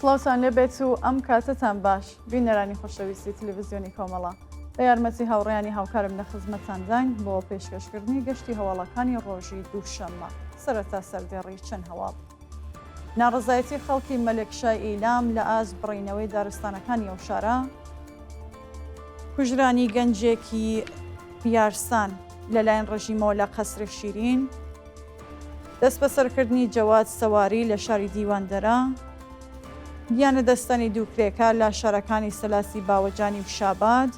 سڵاوتان لێبێت و ئەم کاتەتان باش بینەرانی خۆشەویستی تلویزیۆنی کۆمەڵە بە یارمەتی هاوڕێیانی هاوکارم لە خزمەتانداین بۆ پێشکەشکردنی گەشتی هەواڵەکانی ڕۆژی دووشەممە سەرەتا سەردێڕی چەند هەواڵ. ناڕەزایەتی خەڵکی مەلەکشای ئیلام لە ئاست بڕینەوەی دارستانەکانی ئەو شارە، کوژرانی گەنجێکی یارسان لەلایەن ڕژیمەوە لە قەسری شیرین، دەستبەسەرکردنی جەواد سەواری لە شاری دیواندەرە، گیانلەدەستدانی دوو کرێکار لە شارەکانی سەلاسی باوەجانی و شاباد،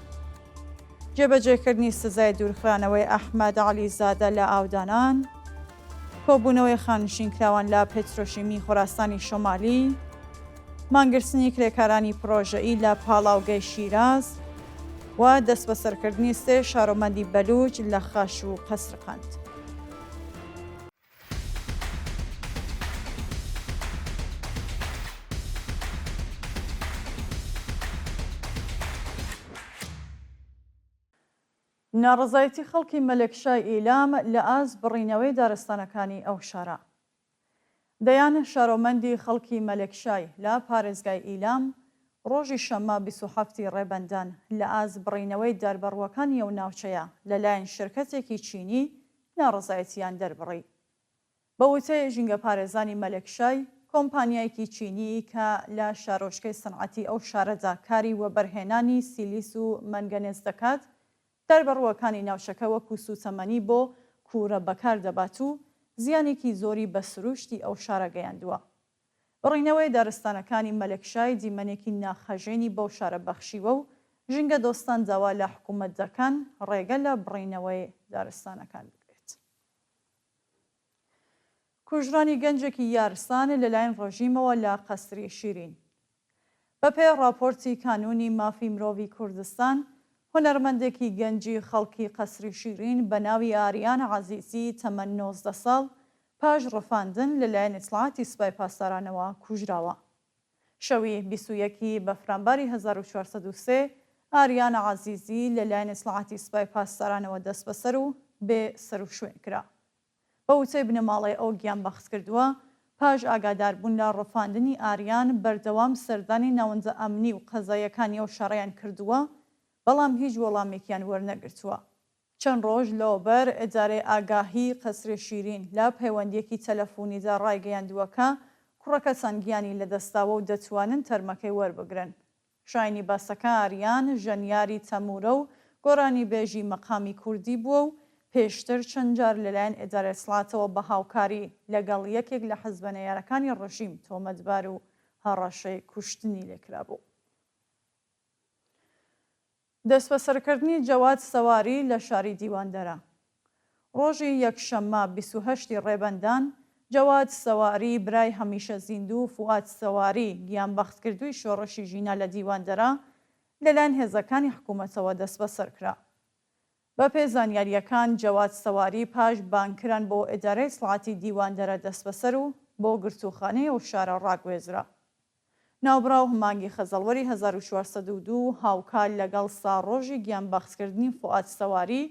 جێبەجێکردنی سزای دوورخرانەوەی ئەحمەد عەلیزادە لە ئاودانان، کۆبوونەوەی خانشینکراوان لە پێترۆشیمی خۆراسانی شۆمالی، مانگرتنی کرێکارانی پڕۆژەیی لە پاڵاوگەی شیراز و دەستبەسەرکردنی سێ شارۆمەندی بەلووچ لە خاش و قەسرقەند. ناڕەزایەتی خەڵکی مەلەکشای ئیلام لە ئاست بڕینەوەی دارستانەکانی ئەو شارە. دەیان شارۆمەندی خەڵکی مەلەکشای لە پارێزگای ئیلام ڕۆژی شەممە 27 ی ڕێبەندان لە ئاست بڕینەوەی داربەڕووەکانی ئەو ناوچەیە لەلایەن شرکەتێکی چینی ناڕەزایەتییان دەربڕی. بە وتەی ژینگەپارێزانی مەلەکشای، کۆمپانیایەکی چینی کە لە شارۆچکەی سنعەتی ئەو شارەدا کاری وەبەرهێنانی سیلیس و مەنگەنێز دەکات، داربەڕووەکانی ناوچەکە وەکو سووتەمەنی بۆ کوورە بەکار دەبات و زیانێکی زۆری بە سرووشتی ئەو شارە گەیاندووە. بڕینەوەی دارستانەکانی مەلەکشای دیمەنێکی ناخهەژێنی بەو شارە بەخشیوە و ژینگەدۆستان داوا لە حکوومەت دەکەن ڕێگە لە بڕینەوەی دارستانەکان بگرێت. کوژرانی گەنجێکی یارسان لەلایەن ڕژیمەوە لە قەسری شیرین. بەپێی ڕاپۆرتی کانوونی مافی مرۆڤی کوردستان، هونەرمەندێکی گەنجی خەڵکی قەسری شیرین بە ناوی ئاریان عەزیزی تەمەن 19 ساڵ پاش ڕفاندن لەلایەن ئیتڵاعاتی سپای پاسدارانەوە کوژراوە. شەوی 21 ی بەفرانباری 1403 ئاریان عەزیزی لەلایەن ئیتڵاعاتی سپای پاسدارانەوە دەستبەسەر و بێ سەروشوێن کرا. بە وتەی بنەماڵەی ئەو گیانبەختکردووە، پاش ئاگاداربوون لە ڕفاندنی ئاریان، بەردەوام سەردانی ناوەندە ئەمنی و قەزاییەکانی ئەو شارەیان کردووە، بەڵام هیچ وەڵامێکیان وەرنەگرتووە. چەند ڕۆژ لەوەبەر ئیدارەی ئاگاهیی قەسری شیرین لە پەیوەندییەکی تەلەفوونیدا ڕایگەیاندووە کە کوڕەکەتان گیانی لەدەستداوە و دەتوانن تەرمەکەی وەربگرن. شایانی باسە کە ئاریان ژەنیاری تەموورە و گۆرانیبێژی مەقامی کوردی بووە و پێشتر چەند جار لەلایەن ئیدارە ئیتڵاعاتەوە بە هاوکاری لەگەڵ یەکێک لە حزبە نەیارەکانی ڕژیم تۆمەتبار و هەڕەشەی کوشتنی لێکرابوو. دەستبەسەرکردنی جەواد سەواری لە شاری دیواندەرە. ڕۆژی یەکشەممە 28 ی ڕێبەندان، جەواد سەواری برای هەمیشە زیندوو فوئاد سەواری گیانبەختکردووی شۆڕشی ژینا لە دیواندەرە لەلایەن هێزەکانی حکوومەتەوە دەستبەسەر کرا. بەپێی زانیارییەکان جەواد سەواری پاش بانگکران بۆ ئیدارەی ئیتڵاعاتی دیواندەرە دەستبەسەر و بۆ گرتووخانەی ئەو شارە ڕاگوێزرا. ناوبراو مانگی خەزەڵوەری 1402 هاوکات لەگەڵ ساڕۆژی گیانبەختکردنی فوئاد سەواری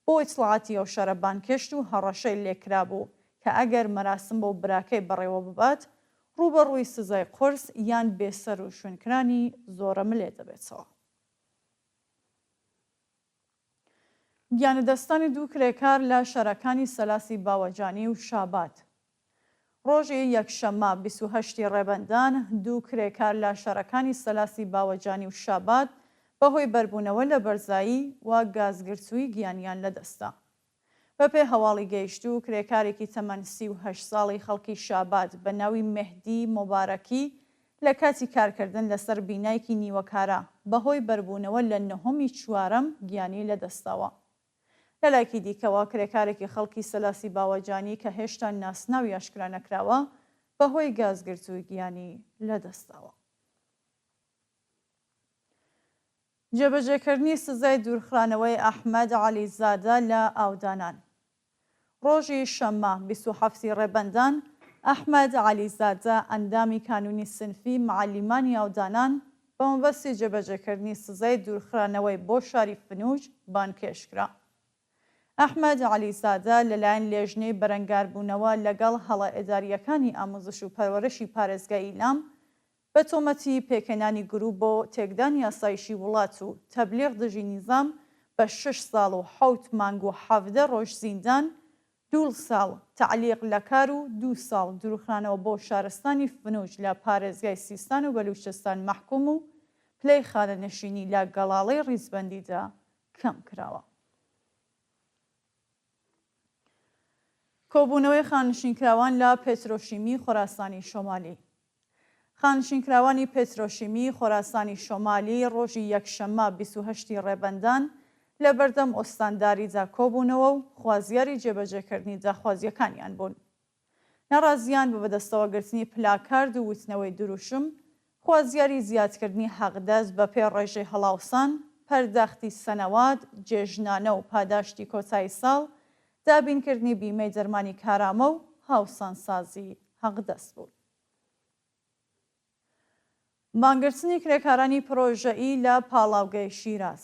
بۆ ئیتڵاعاتی ئەو شارە بانگهێشت و هەڕەشەی لێکرابوو کە ئەگەر مەراسم بۆ براکەی بەڕێوەببات ڕووبەڕووی سزای قورس یان بێسەروشوێنکرانی زۆرەملێ دەبێتەوە. گیانلەدەستدانی دوو کرێکار لە شارەکانی سەلاسی باوەجانی و شاباد. ڕۆژی یەکشەممە 28 ی ڕێبەندان، دوو کرێکار لە شارەکانی سەلاسی باوەجانی و شاباد بەهۆی بەربوونەوە لە بەرزایی و گازگرتوویی گیانیان لەدەستدا. بەپێی هەواڵی گەیشتوو، کرێکارێکی تەمەن 38 ساڵی خەڵکی شاباد بە ناوی مێهدی مۆبارەکی لە کاتی کارکردن لەسەر بینایەکی نیوەکارە بەهۆی بەربوونەوە لە نهۆمی چوارەم گیانی لەدەستداوە. لەلایەکی دیکەوە کرێکارێکی خەڵکی سەلاسی باوەجانی کە هێشتا ناسناوی ئاشکرا نەکراوە بەهۆی گازگرتووی گیانی لەدەستداوە. جێبەجێکردنی سزای دوورخرانەوەی ئەحمەد عەلیزادە لە ئاودانان. ڕۆژی شەممە 27 ی ڕێبەندان، ئەحمەد عەلیزادە ئەندامی کانوونی سنفی معەلیمانی ئاودانان بە مەبەستی جێبەجێکردنی سزای دوورخرانەوەی بۆ شاری فنوج بانگهێشت کرا. ئەحمەد عەلیزادە لەلایەن لێژنەی بەرەنگاربوونەوە لەگەڵ هەڵە ئیدارییەکانی ئاموزش و پەروەرشی پارێزگای ئیلام. بە تۆمەتی پێکهێنانی گرووپ بۆ تێکدانی ئاسایشی وڵات و تەبلیغ دژی نیزام بە شەش ساڵ و حەوت مانگ و 17 ڕۆژ زیندان، دوو ساڵ تەعلیق لە کار و دوو ساڵ دوورخرانەوە بۆ شارستانی فنوج لە پارێزگای سیستان و بەلوچستان مەحکووم و پلەی خانەنشینی لە گەڵاڵەی ڕیزبەندیدا کەم کراوە. کۆبوونەوەی خانشینکراوان لە پێترۆشیمی خۆراسانی شۆمالی خانشینکراوانی پێترۆشیمی خۆراسانی شۆمالی ڕۆژی یەکشەممە 28 ی ڕێبەندان لە بەردەم ئۆستانداریدا کۆبوونەوە و خوازیاری جێبەجێکردنی داخوازییەکانیان بوون. ناڕازییان بە بەدەستەوەگرتنی پلاکارد و وتنەوەی دروشم، خوازیاری زیادکردنی حەقدەست بەپێی ڕێژەی هەڵاوسان، پەرداختی سەنەوات، جێژنانە و پاداشتی کۆتایی ساڵ، دابینکردنی بیمەی دەرمانی کارامە و هاوسانسازی حەقدەست بوون. مانگرتنی کرێکارانی پرۆژەیی لە پاڵاوگەی شیراز.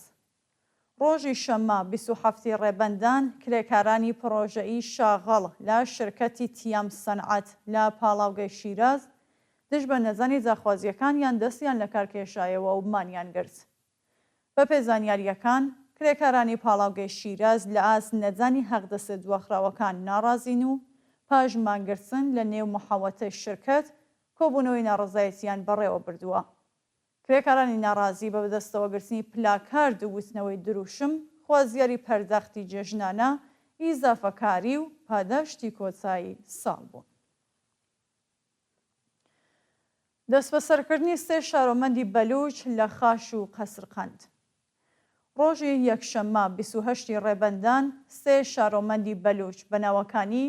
ڕۆژی شەممە 27 ی ڕێبەندان، کرێکارانی پرۆژەیی شاغڵ لە شرکەتی تیام سەنعەت لە پاڵاوگەی شیراز دژ بە نەزانی داخوازییەکانیان دەستیان لەکار کێشایەوە و مانیان گرت. بەپێی زانیارییەکان، کرێکارانی پاڵاوگەی شیراز لە ئاست نەدانی حەقدەستە دواخراوەکان ناڕازین و پاش مانگرتن لە نێو محەوەتەی شرکەت کۆبوونەوەی ناڕەزایەتییان بەڕێوە بردووە. کرێکارانی ناڕازی بە بەدەستەوەگرتنی پلاکارد و وتنەوەی دروشم، خوازیاری پەرداختی جێژنانە، ئیزافەکاری و پاداشتی کۆتایی ساڵ بوون. دەستبەسەرکردنی سێ شارۆمەندی بەلووچ لە خاش و قەسرقەند. ڕۆژی یەکشەممە 28 ی ڕێبەندان، سێ شارۆمەندی بەلووچ بە ناوەکانی،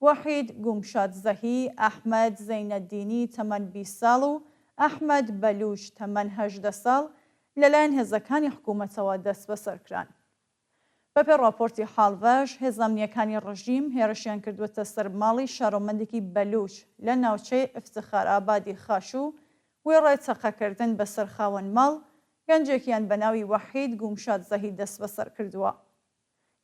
وەحید گومشادزەهی، ئەحمەد زەینەدینی تەمەن 20 ساڵ و ئەحمەد بەلووچ تەمەن 18 ساڵ، لەلایەن هێزەکانی حکوومەتەوە دەستبەسەر کران. بەپێی ڕاپۆرتی حاڵڤەش، هێزە ئەمنییەکانی ڕژیم هێرشیان کردووەتە سەر ماڵی شارۆمەندێکی بەلووچ لە ناوچەی ئیفتخارئابادی خاش و وێڕای تەقەکردن بەسەر خاوەن ماڵ، گەنجێکیان بە ناوی وەحید گومشادزەهی دەستبەسەر کردووە.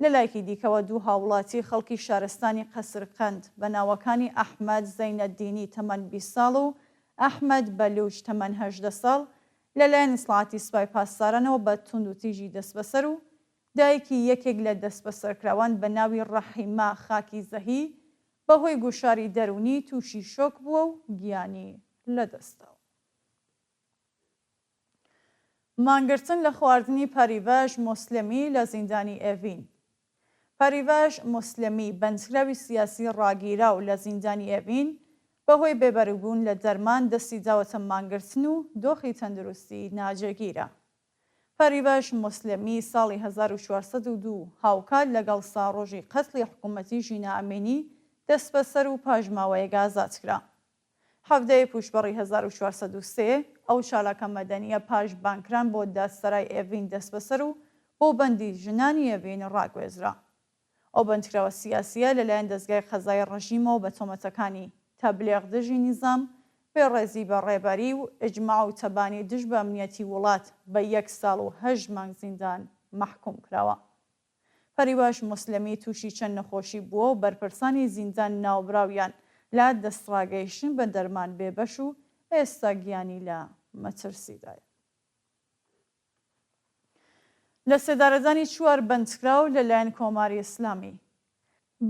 لە لایەکی دیکەوە دوو هاووڵاتیی خەڵکی شارستانی قەسرقەند بە ناوەکانی ئەحمەد زەینەدینی تەمەن 20 ساڵ و ئەحمەد بەلووچ تەمەن 18 ساڵ لەلایەن ئیتڵاعاتی سپای پاسدارانەوە بە توندوتیژی دەستبەسەر و دایکی یەکێک لە دەستبەسەرکراوان بە ناوی ڕەحیمە خاکیزەهی بەهۆی گوشاری دەروونی تووشی شۆک بووە و گیانی لەدەستداوە. مانگرتن لە خواردنی پەریڤەش موسلمی لە زیندانی ئێڤین پەریڤەش موسلمی، بەندکراوی سیاسی ڕاگیراو لە زیندانی ئێڤین، بەهۆی بێبەریبوون لە دەرمان دەستی داوەتە مانگرتن و دۆخی تەندروستی ناجێگیرە. پەریڤەش موسلمی ساڵی 1402 هاوکات لەگەڵ ساڕۆژی قەتڵی حکوومەتی ژینا ئەمینی دەستبەسەر و پاش ماوەیەک ئازاد کرا. 17 ی پووشپەڕی 1403 ئەو چالاکە مەدەنییە پاش بانگکران بۆ دادسەرای ئێڤین دەستبەسەر و بۆ بەندی ژنانی ئێڤین ڕاگوێزرا. ئەو بەندکراوە سیاسییە لەلایەن دەزگای قەزایی ڕژیمەوە بە تۆمەتەکانی، تەبلیغ دژی نیزام، بێڕێزی بە ڕێبەری و ئیجماع و تەبانی دژ بە ئەمنیەتی وڵات بە یەک ساڵ و هەشت مانگ زیندان مەحکووم کراوە. پەریواش موسلمی تووشی چەند نەخۆشی بووە و بەرپرسانی زیندان ناوبراویان لە دەستڕاگەیشتن بە دەرمان بێبەش و ئێستا گیانی لە مەترسیدایە. لەسێدارەدانی چوار بەندکراو لەلایەن کۆماری ئیسلامی.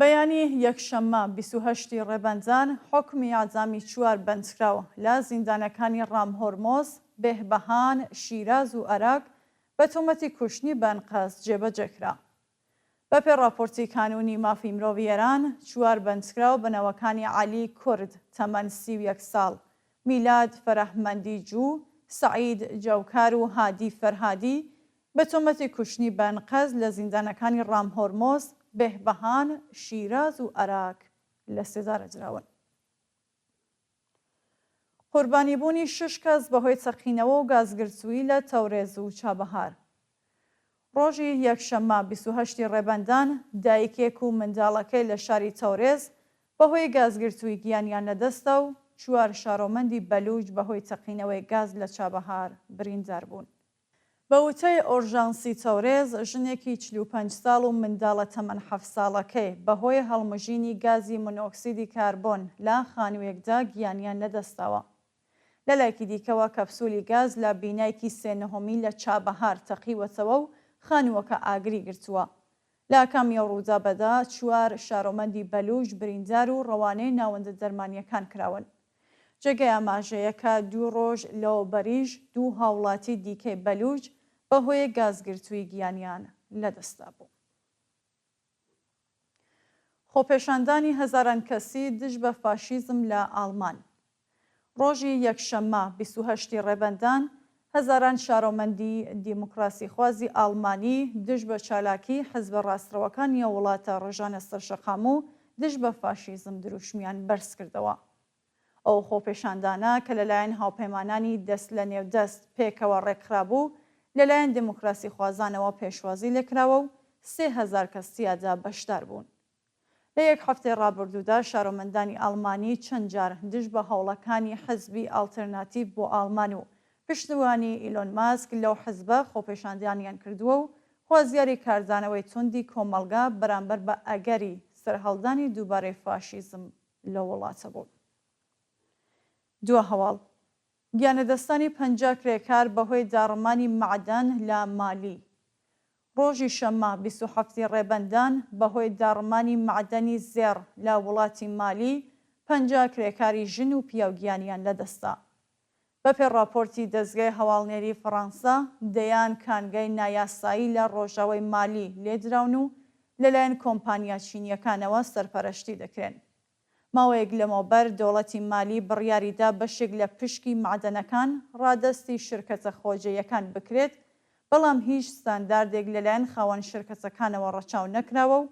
بەیانی یەکشەممە 28 ی ڕێبەندان حوکمی ئیعدامی چوار بەندکراو لە زیندانەکانی ڕامهۆرمۆز، بێهبەهان، شیراز و ئەراک بە تۆمەتی کوشتنی بە ئەنقەست جێبەجێ کرا. بەپێی ڕاپۆرتی کانوونی مافی مرۆڤی ئێران، چوار بەندکراو بە ناوەکانی عەلی کورد تەمەن 31 ساڵ، میلاد فەرەهمەندی جوو، سەعید جەوکار و هادی فەرهادی بە تۆمەتی کوشتنی بە ئەنقەست لە زیندانەکانی ڕامهۆرمۆز، بێهبەهان، شیراز و ئەراک لەسێدارە دراون. قوربانیبوونی شەش کەس بەهۆی تەقینەوە و گازگرتوویی لە تەورێز و چابەهار. ڕۆژی یەکشەممە 28 ی ڕێبەندان، دایکێک و منداڵەکەی لە شاری تەورێز بەهۆی گازگرتوویی گیانیان لەدەستدا و چوار شارۆمەندی بەلووچ بەهۆی تەقینەوەی گاز لە چابەهار بریندار بوون. بە وتەی ئۆرژانسی تەورێز، ژنێکی 45 ساڵ و منداڵە تەمەن حەفت ساڵەکەی بەهۆی هەڵمژینی گازی مۆنۆکسیدی کاربۆن لە خانوویەکدا گیانیان لەدەستداوە. لەلایەکی دیکەوە کەپسولی گاز لە بینایەکی سێ نهۆمی لە چابەهار تەقیوەتەوە و خانووەکە ئاگری گرتووە. لە ئاکامی ئەو ڕوودابەدا چوار شارۆمەندی بەلووچ بریندار و ڕەوانەی ناوەندە دەرمانییەکان کراون. جێگەی ئاماژەیە کە دوو ڕۆژ لەوەوبەریش دوو هاوڵاتی دیکەی بەلووچ بە هۆی گازگرتوویی گیانیان لەدەستدابوو. خۆپێشاندانی هەزاران کەسی دژ بە فاشیزم لە ئاڵمان. ڕۆژی یەکشەممە 28 ی ڕێبەندان، هەزاران شارۆمەندی دیموکراسیخوازی ئاڵمانی دژ بە چالاکیی حزبە ڕاستڕەوەکانی ئەو وڵاتە ڕژانە سەر شەقام و دژ بە فاشیزم دروشمیان بەرزکردەوە. ئەو خۆپێشاندانە کە لەلایەن هاوپەیمانانی دەست لە نێو دەست پێکەوە ڕێکخرابوو، لەلایەن دێموکراسیخوازانەوە پێشوازی لێکراوە و 3000 کەس تیادا بەشدار بوون. لە یەک هەفتەی ڕابردوودا شارۆمەندانی ئاڵمانی چەند جار دژ بە هەوڵەکانی حزبی ئاڵترناتیڤ بۆ ئاڵمان و پشتیوانی ئیلۆن ماسک لەو حزبە خۆپێشاندانیان کردووە و خوازیاری کاردانەوەی توندی کۆمەڵگا بەرامبەر بە ئەگەری سەرهەڵدانی دووبارەی فاشیزم لەو وڵاتە بوون. دوا هەواڵ، گیانلەدەستانی 50 کرێکار بەهۆی داڕمانی مەعدەن لە مالی. ڕۆژی شەممە 27 ی ڕێبەندان بەهۆی داڕمانی مەعدەنی زێڕ لە وڵاتی مالی 50 کرێکاری ژن و پیاو گیانیان لەدەستدا. بەپێ ڕاپۆرتی دەزگای هەواڵنێری فەڕانسە، دەیان کانگای نایاسایی لە ڕۆژاوای مالی لێدراون و لەلایەن کۆمپانیا چینییەکانەوە سەرپەرەشتی دەکرێن. ماوەیەک لەمەوبەر دەوڵەتی مالی بڕیاریدا بەشێک لە پشکی مەعدەنەکان ڕادەستی شرکەتە خۆجێیەکان بکرێت، بەڵام هیچ ستانداردێک لەلایەن خاوەن شرکەتەکانەوە ڕەچاو نەکراوە و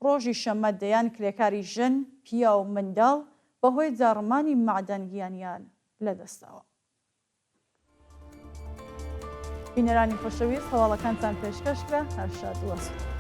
ڕۆژی شەممە دەیان کرێکاری ژن، پیاو و منداڵ بەهۆی داڕمانی مەعدەن گیانیان لەدەستداوە. بینەرانی خۆشەویست هەواڵەکانتان پێشکەش کرا هەر شاد و ئاسوودە بن.